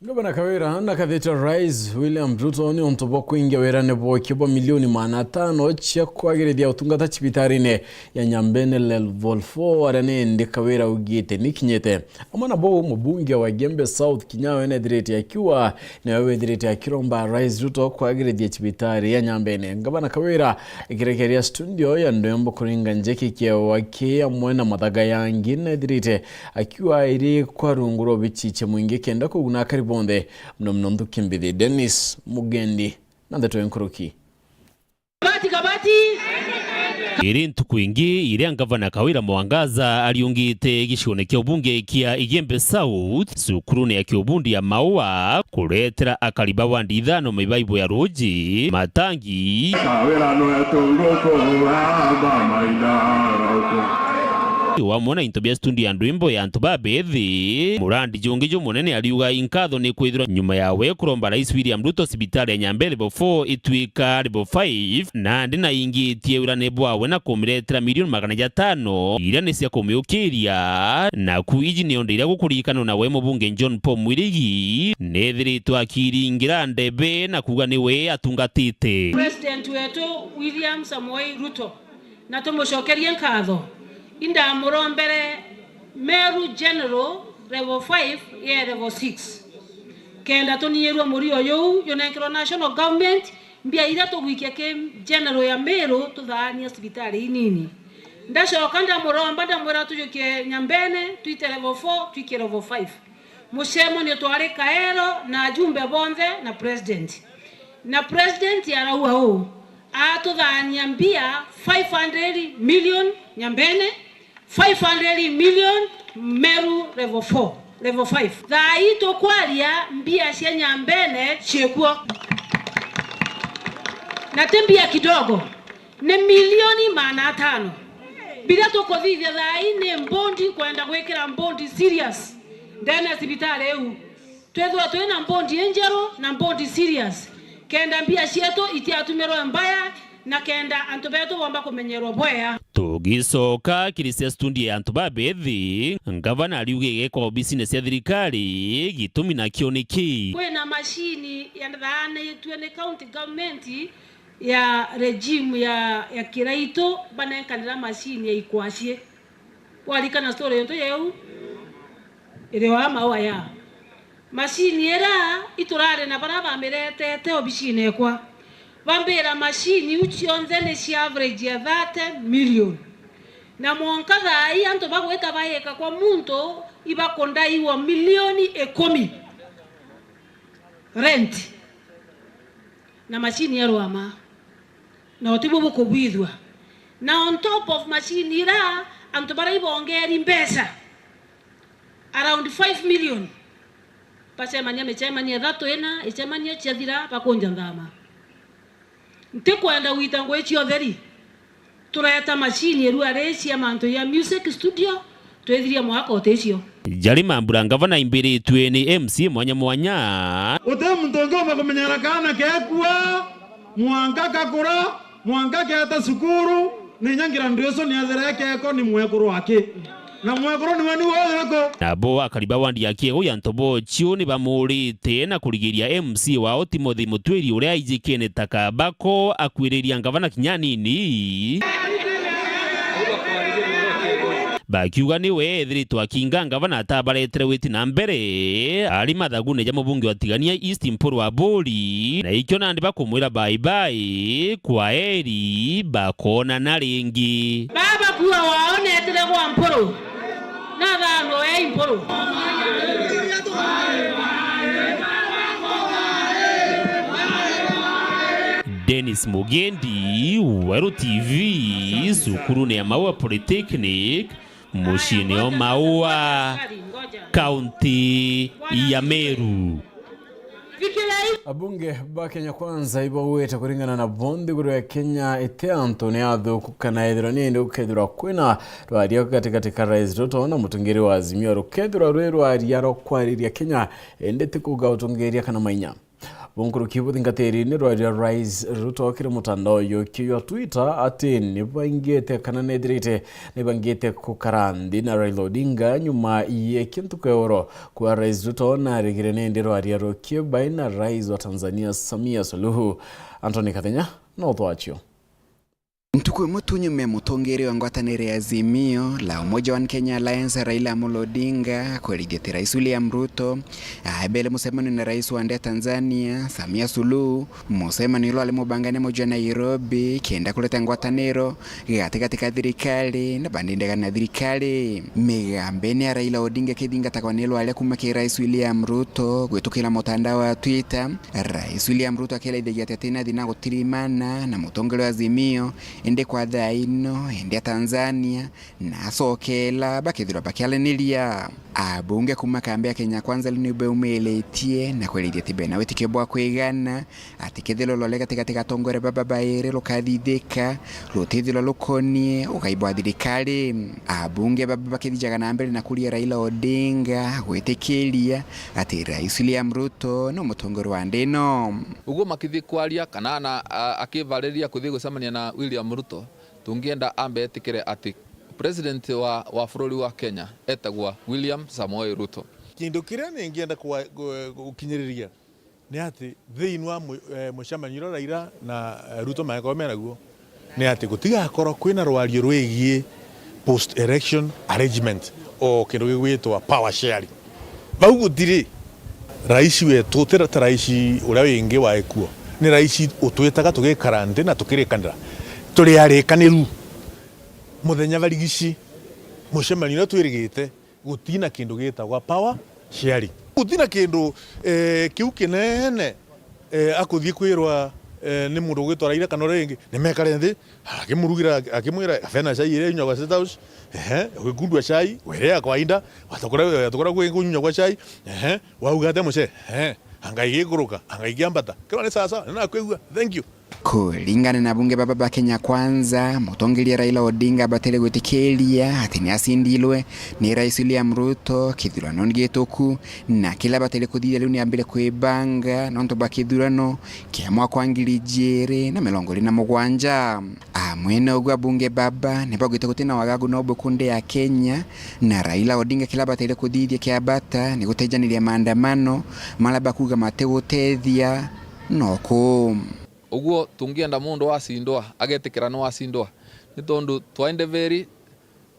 Ngavana Kawira na kathite Rais William Ruto ni untu bwa kwingia wirane bwa ukia bwa milioni magana atano cia kwagirithia utungata cibitarine ya Nyambene Level four, aria ni indi Kawira augite ni kinyite. Amwe na bau, mubunge wa Igembe South Kinyawe nethirite akiuga niwe withirite akiromba Rais Ruto kwagirithia cibitari ya Nyambene. Ngavana Kawira akirekeria studio ya Ndwembo kuringa njeki kiewa ki amwe na mathaga yangi nethirite akiuga iri kwa rungu rwa ubichichia mwingi kenda kuguna akari bonthe, muno muno nthuki mbithi. Dennis Mugendi na ndeto ya nkuruki. Kabati, kabati. Iri ntuku ingi iria Ngavana Kawira Mwangaza ariungite gicione kia ubunge kia Igembe South, cukurune ya kiubundi ya Maua, kuretera akari ba wandi ithano mibaibo ya ruji, matangi, Kawira nwe tunguku amba maina gauku. Wamwe na into bia studio ya ndwimbo ya antu babethi, murandi jungi jumunene ariuga inkatho ni kwithirwa nyuma yawe kuromba Rais William Ruto cibitari ya Nyambene Level four itwika Level five, nandi naingitie wirane bwawe na kumiretera milioni magana jatano, iria ni cia kumiukiria. Naku iji ni onde iria gukurikanwa nawe mubunge John Paul Mwirigi, nethiritwe akiringira ndebe na kuuga niwe atungatite. President wetu William Samoei Ruto, na tumucokerie nkatho. Indamurombere Meru General Level five ye Level six, kenda tunyirwe murio juu junenkerwa national government, mbia iria tugwikia ki General ya Meru tuthaania cibitari inini. Ndacoka ndamuromba, ndamwira tujukie Nyambene, twite Level four, twikie Level five. Mucemanio twari Kaero na ajumbe bonthe na president. Na president arauga uu, atuthaania mbia five hundred million Nyambene, five hundred million Meru Level four, Level five. Thaa ii tukwaria, mbia cia Nyambene ciikuo. Na ti mbia kidogo, ni milioni magana atano. Biria tukuthithia thaa ii ni mbondi, kwenda gwikira mbondi serious ndene ya cibitari iu. Twithirwa twina mbondi injeru na mbondi serious, kenda mbia cietu itiatumirwe mbaya, na kenda antu betu bomba kumenyerwa bwea. Tugicoka kiri cia studio ya antu babethi, ngavana ariuga igekwa obisine cia thirikari, gitumi nakio niki? Kwina mashini yathaanitue ni county government ya regime ya, ya Kiraitu, banenkanira mashini ya ikwacie. Warikana story yontu yeu? Iri wa maua ya. Mashini ira iturari na baria bamiretete obisine ekwa. Bambira mashini iu cionthe ni cia average ya thirty million. Na mwanka thaa ii antu bagwita baika kwa muntu ibakundaiwa milioni ikumi rent. Na mashini ya rwama. Na utibu bukubwithua. Na on top of mashini ira, antu baria ibongeri mbeca, around five million, bacemania micemanio ithatu ina, icemanio ciathira, bakunja nthama. Ntikwenda gwita ngui cia utheri. Tureta mashini irua ri cia mantu ya music studio, twithirie mwaka uticio. Jari mambura ngavana imbiritue ni M C A mwanya mwanya. Uti muntu ungi umba kumenyera kaana keekua, mwanka kakura, mwanka keeta cukuru, na inya ngira nduicu ni ethere keeko ni mwekuru aki. Na mwekuru niwe ni wau uriku? Nabo akari ba wandi ya Kiegu ya Ntobochiu ni bamurite na kurigiria M C A wao Timothy Mutwiri uria aijikene ta kabako akwiriria ngavana kinya anini. Bakiuga niwe ethiritwe akinga ngavana atabaretere witi na mbere ari mathagune ja mubunge wa Tigania East Mpuru Aburi, na ikio nandi bakumwira bye bye, kwaeri, bakoonana ringi. Baba kuua wao neetire gwa Mpuru, na thaano ee Mpuru. Dennis Mugendi, Weru T V, cukurune ya Maua Polytechnic, muciine o Maua, kaunti ya Meru. Abunge ba Kenya Kwanza ibaugite kuringana na bo nthiguru ya Kenya iti antu ni athuku kana ethirwa ni indi gukethirwa kwina rwaria gatigati ka Rais Ruto na mutungiri wa Azimio rukethirwa rwi rwaria rwa kwariria Kenya indi ti kuuga utungiria kana mainya. Bunkuruki buthingatiri ni rwaria Rais Ruto kiri mutandao yukio jwa Twitter ati ni baingite kana nethirite ni bangite gukara nthi na Raila Odinga nyuma ya kintu keoro kwa Rais Ruto na arigire nindi rwaria rukie bai na Rais wa Tanzania Samia Suluhu. Anthony Kathenya na uthwachio. Ntuku imwe tu nyuma ya mutongeria wa ngwataniro ya Azimio la Umoja One Kenya Alliance Raila Amolo Odinga kwerithia ati Rais William Ruto aebele mucemanio na rais wa nthi ya Tanzania Samia Suluhu, mucemanio uria wari mubangane muji wa Nairobi kenda kureta ngwataniro gatigati ka thirikari na bandi ndegani na thirikari. Migambene ya Raila Odinga ikithingatagwa ni rwaria kuuma kiri Rais William Ruto gwitukira mutandao wa Twitter, Rais William Ruto akiaraithagia ati atina thina gutirimana na mutongeria wa Azimio, indi kwa thaa ino, indi a Tanzania na acokela bakethirwa bakiaraniria. Abunge kuuma kambi ya Kenya Kwanza ni beumiritie na kwerithia ati bena witikio bwa kwigana ati kethirwa rwaria gatigati ga atongoria baba bairi rukathithika, rutithirwa rukonie ugai bwa thirikari. Abunge baba bakithijaga na mbere na kuria Raila Odinga gwitikiria ati Rais William Ruto ni mutongoria wa nthi ino. Uguo makithi kwaria kana ana, a, akivariria kuthi gucemania na William Ruto, tungienda ambe etikire ati president wa, wa bururi wa Kenya etagwa William Samoei Ruto. Kindu kiria ningienda kwa, gu-, gukinyiriria ni ati thiini wa mu-, eh, mucemanio uria Raila na, eh, Ruto magekorwo me naguo, ni ati gutigakorwo kwina rwario rwigii post election arrangement o kindu gigwitwa power sharing. Vau gutiri rais wetu, ti ta rais uria wingi waikuo. Ni rais utwitaga tugikara nthi na tukirikanira. Turi arikaniru. Muthenya barigici, mucemanio uria twirigite, gutina kindu gitagwa power sharing. Gutina kindu, eh, kiu kinene, eh, akuthii kwirwa, eh, ni mundu ugwitwa Raila kana uria wingi, nimekare nthi, akimurugira, akimwira, "Bena chai iria inyuagwa State House, ehe, ugikundua chai, were ya kawaida, watukura, watukura gwi kunyuagwa chai, ehe, wauga atia mucee, ehe, anga igikuruka, anga ikiambata." Kirwa ni sawa sawa, ninakwigua, thank you. Kuringana na abunge baba ba Kenya Kwanza, mutongeria Raila Odinga abatire gwitikiria ati ni acindirwe ni Rais William Ruto kithurano gituku, na kila abatire kuthithia riu ni ambire kwibanga nontu bwa kithurano kia mwaka wa ngiri ijiri na mirongo iri na mugwanja. Amwe na uguo, abunge baba ni baugite guti na wagagu no buku nthi ya Kenya, na Raila Odinga kila abatire kuthithia kia bata ni gutejaniria maandamano mara bakuga matigutethia noku. Uguo tungienda mundu wacindwa, agetikira ni wacindwa, ni tondu twaende veri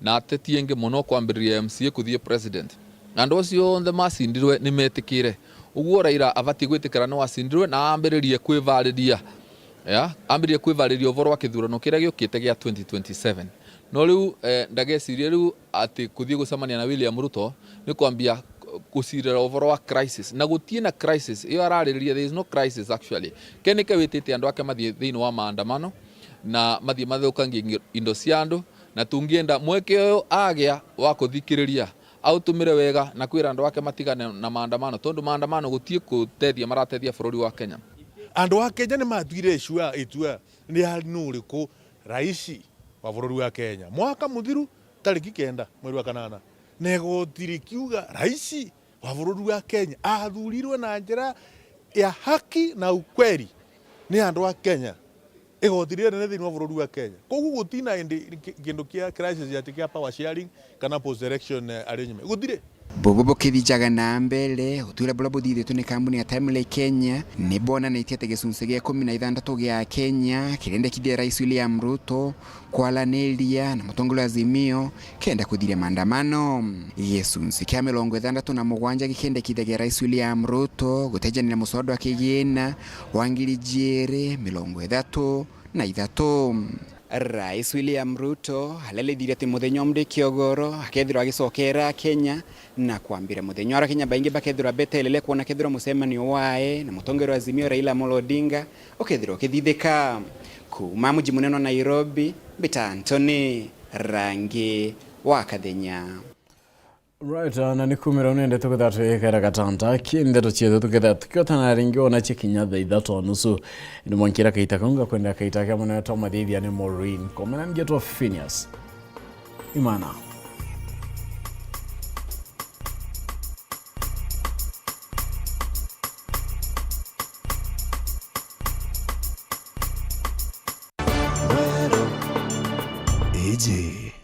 na ateti ingi mono kwambiriria M C A kuthii president. Na andu acio onthe macindirwe ni metikire. Uguo Raila abatie gwitikira ni wacindirwe na ambiririe kwivariria, ya, ambiririe kwivariria uvoro wa kithurano kiria giukite gia twenty twenty-seven. No riu, eh, ndagecirie riu ati kuthii gucemania na William Ruto ni kwambia gucirira uvoro wa crisis. Na gutii na crisis, iyo araririria, there is no crisis actually. Ke nike witite andu ake mathii thiini wa maandamano, na mathii mathukangie ngi-, indo cia andu, na tungienda mweke uyu agia wa kuthikiriria, autumire wega na kwira andu ake matigane na maandamano, tondu maandamano gutii gutethia maratethia bururi wa Kenya. Andu a Kenya ni matuire itua, itua ni ari nu uriku raisi wa bururi wa Kenya. Mwaka muthiru, tariki kenda mweri wa kanana, na igoti rikiuga raisi wa bururi wa Kenya athurirwe na njira ya haki na ukweli ni andu a Kenya. Igoti riria rinene thiini wa bururi wa Kenya. Koguo gutina indi ki-, kindu kia crisis ati kia power sharing kana post election, eh, arrangement. Gutiri. Bubu bukithijaga na mbere, utuire buria buthithitwe ni kambuni ya Timely Kenya ni bwonanitie ati gicunci gia ikumi na ithanthatu gia Kenya kirendekithia Rais William Ruto kwaraniria na mutongoria wa Azimio kenda kuthiria maandamano. Gicunci kia mirongo ithanthatu na mugwanja gikendekithagia Rais William Ruto gutejania na muswada wa kigina wa ngiri ijiri mirongo ithatu na ithatu. Rais William Ruto arerithire ati muthenya umwe kiogoro akethirwa agicokera Kenya na kwambira muthenya uria Kenya baingi bakethirwa betelele kwona kethirwa mucemanio wae na mutongeria wa Azimio Raila Amolo Odinga ukethirwa ukithithika. Kuuma muji munene wa Nairobi, mbita Anthony Rangi wa Kathenya. Right, ah, na ni kumira unende tuketha twikara gatanta ki ndeto cietu tuketha tukiotana ringi ona cikinya thaa ithatu na nusu. Ni mwankira kaita kau ngakwenda kaita kia mwana wetu amathithia ni Maureen. Komena ngetwa Phineas Imana. Iji